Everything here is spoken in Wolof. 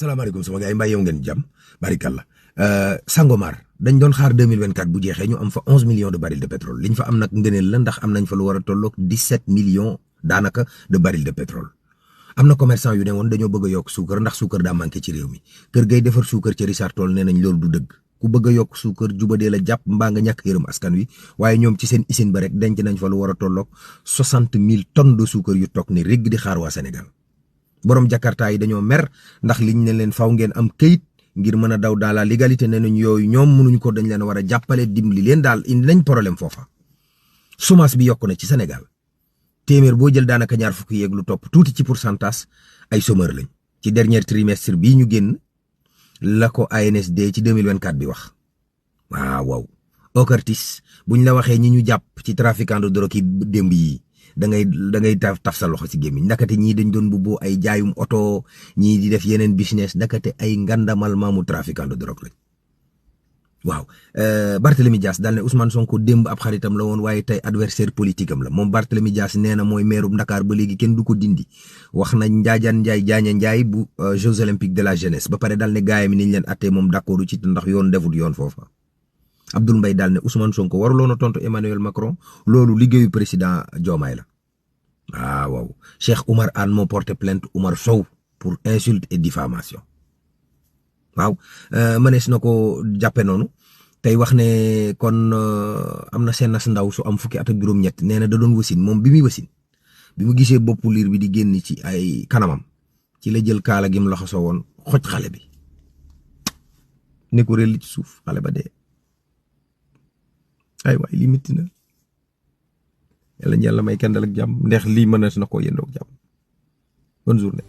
salaamaaleykum sama gars yi mbaa yow ngeen jàmm barikàlla Sangomar dañ doon xaar 2024 bu jeexee ñu am fa 11 millions de barils de pétrole liñ fa am nag ngëneel la ndax am nañ fa lu war a tolloog 17 millions daanaka de barils de pétrole. am na commerçant yu ne woon dañoo bëgg a yokk suukar ndax suukar daa manqué ci réew mi kër gay defar suukar ci Richard Toll nee nañ loolu du dëgg ku bëgg a yokk suukar jubadee la jàpp mbaa nga ñàkk yërëm askan wi waaye ñoom ci seen usine ba rek denc nañ fa lu war a tolloog 60 000 tonnes de suukar yu toog ni régg di xaar waa Sénégal. borom Jakarta yi dañoo mer ndax liñ ne leen faw ngeen am këyit ngir mën a daw dans la légalité ne nañ yooyu ñoom mënuñ ko dañ leen war a jàppale dimbali leen daal indi nañ problème foofa. semence bi yokku na ci Sénégal téeméer boo jël daanaka ñaar fukki yeeg lu topp tuuti ci pourcentage ay chômeur lañ ci dernier trimestre bii ñu génn la ko ANSD ci 2024 bi wax. waaw Ocartis buñ la waxee ñi ñu jàpp ci trafiquant de drogue yi démb yi. da ngay taf sa loxo ci gémmiñ ndakate ñii dañ doon bubboo ay jaayum oto ñii di def yeneen business ndakate ay ngandamal maamu trafiquant de drogue lañ. waaw Barthélemy Dias daal ne Ousmane Sonko démb ab xaritam la woon waaye tey adversaire politique am la moom Barthélemy Dias nee na mooy maire bu Dakar ba léegi kenn du ko dindi wax na Njaajaan Njaay Jaaña Njaay bu Jeux olympiques de la jeunesse ba pare daal ne gaayam mi niñ leen attee moom d'accordu ci ndax yoon defut yoon foofa. Abdoul Mbaye daal ne Ousmane Sonko waruloon a tontu Emmanuel Macron loolu liggéeyu président Diomaye la waaw Cheikh Oumar Anne moo porté plainte Oumar Sow pour insulte et diffamation waaw mënees na ko jàppe noonu tey wax ne kon am na seen nas ndaw su am fukki at ak juróom-ñett nee na da doon wasin moom bi muy wasin bi mu gisee boppu liir bi di génn ci ay kanamam ci la jël kaala gi mu loxo woon xoj xale bi ne ko réel ci suuf xale ba dee. ay waay lii métti na yàlla may kendal ak jàmm ndeex lii mën na koo yëndoog jàmm bonne journée.